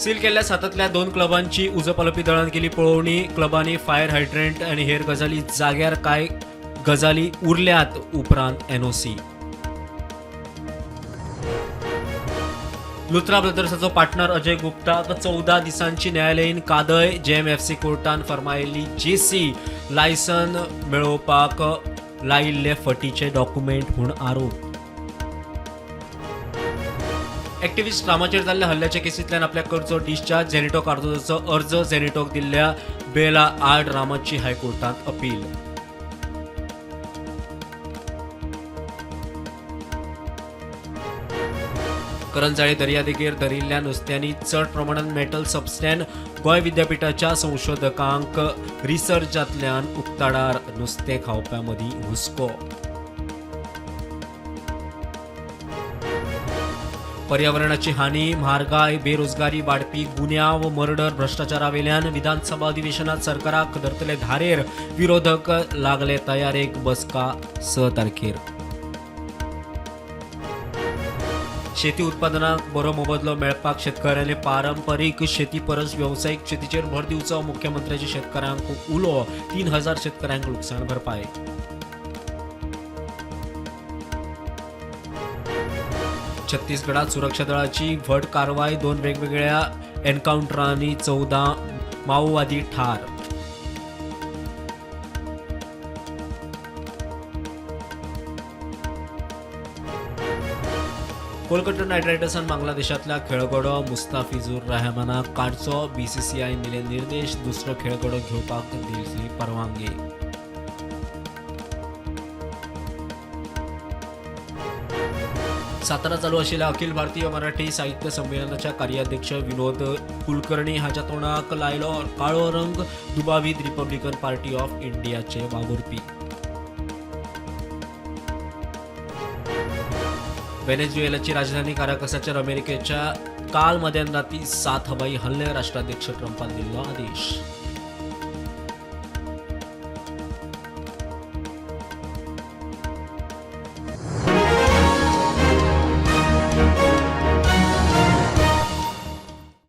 Seal केल्ल्या सातांतल्या 2 क्लबांची उजो पालोवपी दळान केली पळोवणी. क्लबांनी फायर हायड्रंट आनी हेर गजाली जाग्यार कांय गजाली उरल्यात. उपरांत एनओसी. लुथरा ब्रदर्साचो पार्टनर अजय गुप्ताक 14 दिसांची न्यायालयीन कादय. जेएमएफसी कोर्टान फर्मायिल्ली जेसी लायसन मेळोवपाक लायिल्ले फटीचे डॉक्युमेंट म्हूण आरोप. एक्टिव्हिस्ट रामाचेर जाल्ल्या हल्ल्याच्या केसींतल्यान आपल्याक करचो डिस्चार्ज. झेनिटो कार्दोजाचो अर्ज. झेनिटोक दिल्ल्या बेला आड रामाची हायकोर्टांत अपील. करंजाळे दर्यादेगेर धरिल्ल्या नुस्त्यांनी चड प्रमाणात मेटल सबस्टॅन. गोंय विद्यापीठाच्या संशोधकांक रिसर्चांतल्यान उक्ताडार. नुस्तें खावप्यां मदीं हुस्को. पर्यावरणाची हानी, म्हारगाय, बेरोजगारी, वाडपी गुन्यांव, मर्डर, भ्रष्टाचारावेल्यान विधानसभा अधिवेशनात सरकाराक धरतले धारेर. विरोधक लागले तयारेक. बसका 6 तारखेर. शेती उत्पादनाक बरो मोबदलो मेळपाक शेतकऱ्यांनी पारंपरीक शेती परस वेवसायीक शेतीचेर भर दिवचो. मुख्यमंत्र्याचे शेतकऱ्यांक उलो. 3000 शेतकऱ्यांक लुकसाण भरपाय. छत्तीसगडात सुरक्षा दळाची व्हड कारवाय. 2 वेगवेगळ्या एन्काउंटरांनी 14 माओवादी ठार. कोलकाता नायट रायडर्सान बांगलादेशांतल्या खेळगडो मुस्ताफिजूर रहमानाक काडचो. बीसीसीआयन दिले निर्देश. दुसरो खेळगडो घेवपाक दिली परवानगी. सातारा चालू आशिल्ल्या अखिल भारतीय मराठी साहित्य संमेलनाच्या कार्याध्यक्ष विनोद कुलकर्णी हाच्या तोंडाक लायलो काळो रंग. दुबावीत रिपब्लिकन पार्टी ऑफ इंडियाचे वावुरपी. व्हेनेझुएलाची राजधानी काराकसाचेर अमेरिकेच्या काल मध्यान राती 7 हवाई हल्ले. राष्ट्राध्यक्ष ट्रंपान दिल्लो आदेश.